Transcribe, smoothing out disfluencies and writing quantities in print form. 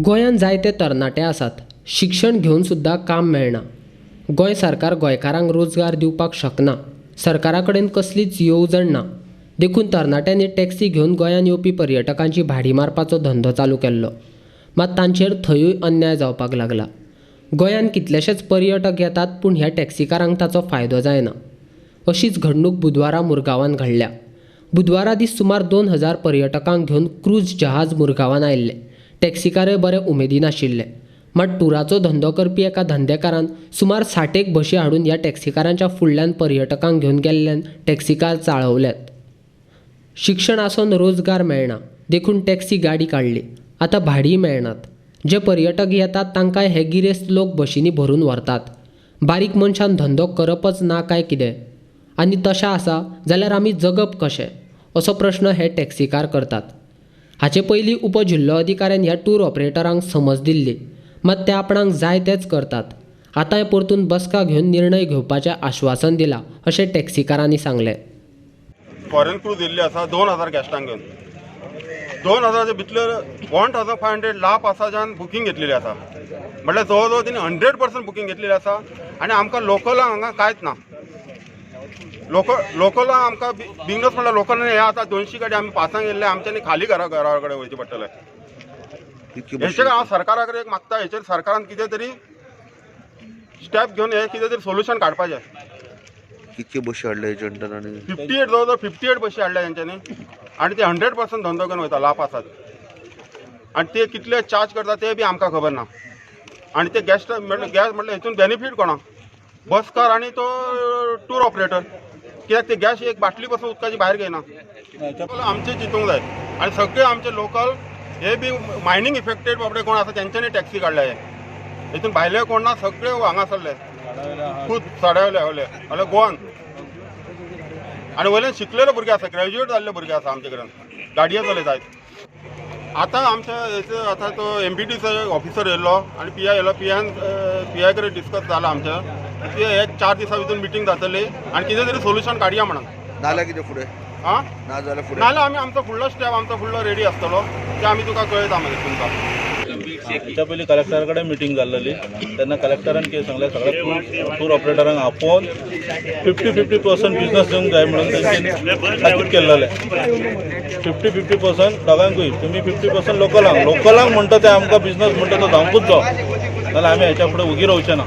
गोंयांत जायते तरणाटे आसात. शिक्षण घेवन सुद्दां काम मेळना. गोंय सरकार गोंयकारांक रोजगार दिवपाक शकना. सरकारा कडेन कसलीच येवजण ना. देखून तरणाट्यांनी टॅक्सी घेवन गोंयांत येवपी पर्यटकांची भाडी मारपाचो धंदो चालू केल्लो. मात तांचेर थंयूय अन्याय जावपाक लागला. गोंयांत कितलेशेच पर्यटक येतात, पूण ह्या टॅक्सीकारांक ताचो फायदो जायना. अशीच घडणूक बुधवारा मुरगांवांत घडल्या. बुधवारा दीस सुमार 2000 पर्यटकांक घेवन क्रूज जहाज मुरगांवांत आयिल्लें. टॅक्सीकारय बरे उमेदीन आशिल्ले. मात टुराचो धंदो करपी एका धंदेकारान सुमार 60 बशी हाडून ह्या टॅक्सीकारांच्या फुडल्यान पर्यटकांक घेवन गेल्ल्यान टॅक्सीकार चाळवल्यात. शिक्षण आसून रोजगार मेळना, देखून टॅक्सी गाडी काडली. आतां भाडीय मेळनात. जे पर्यटक येतात तांकांय हे गिरेस्त लोक बशींनी भरून व्हरतात. बारीक मनशान धंदो करपच ना काय कितें? आनी तशें आसा जाल्यार आमी जगप कशें, असो प्रश्न हे टॅक्सीकार करतात. हाचे पयलीं उपजिल्लो अधिकाऱ्यान ह्या टूर ऑपरेटरांक समज दिल्ली, मात ते आपणाक जाय तेंच करतात. आतांय परतून बसका घेवन निर्णय घेवपाचें आश्वासन दिलां, अशें टॅक्सीकारांनी सांगलें. फॉरेन क्रूज येयल्ली आसा 2000 गेस्टांक घेवन. 2000च्या भितरले 1500 ला पासाजान बुकींग घेतलेली आसा. म्हटल्यार जवळ जवळ तेणी 100% बुकींग घेतलेली आसा. आनी आमकां लोकलांक हांगा कांयच ना. लोकलांक आमकां बिजनस म्हणल्यार लोकलांनी हे आतां 200 गाडी आमी पासांक येयल्ले, आमच्यांनी खाली घरा घरा कडेन वयचें पडटलें. हेचेर हांव सरकारा कडेन एक मागता, हेचेर सरकारान कितें तरी स्टेप घेवन हे कितें तरी सोल्युशन काडपाचें. कितके बशी हाडले एजंटान आनी 58, जवळ जवळ 58 बशी हाडल्या तेंच्यांनी आनी ते 100% धंदो घेवन वयता ला पासाद. आनी ते कितले चार्ज करता ते बी आमकां खबर ना. आनी ते गॅस्ट म्हणल्यार गॅस म्हणल्यार हेतून बेनिफीट कोणाक? बसकार आनी तो टूर ऑपरेटर. कित्याक ते गॅस एक बाटली पासून उदकाची भायर घेयना. आमचें चिंतूंक जाय. आनी सगळे आमचे लोकल हे बी मायनींग इफेक्टेड बाबडे कोण आसा तेंच्यांनी टॅक्सी काडल्या. हे हेतून भायले कोण ना, सगळे हांगासरले खूब सड्यावयले वयले म्हणल्यार गोवान. आनी वयल्यान शिकलेले भुरगे आसा, ग्रॅज्युएट जाल्ले भुरगे आसा आमचे कडेन गाडयो चलयतात. आतां आमच्या हेचे आतां तो एमपीटीचो ऑफिसर येयल्लो आनी पीआय येयलो. पीआयन पीआय कडेन डिस्कस जाला आमचें. ते हे 4 दिसां भितर मिटींग जातली आनी कितें तरी सोल्युशन काडया म्हणून. नाल्यार कितें फुडें? आं, ना जाल्यार फुडें? नाल्यार आमी आमचो फुडलो स्टेप, आमचो फुडलो रेडी आसतलो, ते आमी तुका कळयता मागीर तुमकां. हेच्या पयलीं कलेक्टरा कडेन मिटींग जाल्लेली तेन्ना कलेक्टरान कितें सांगलें, सगळ्या टूर ऑपरेटरांक आपोवन 50-50% बिजनस दिवंक जाय म्हणून तेंच्यांनी ताकीद केल्लेलें. 50-50% दोगांकूय, तुमी 50% लोकलांक, लोकलांक म्हणटा ते आमकां बिजनस म्हणटा तो जावंकूच जावो, नाल्यार आमी हेच्या फुडें उगी रावचे ना.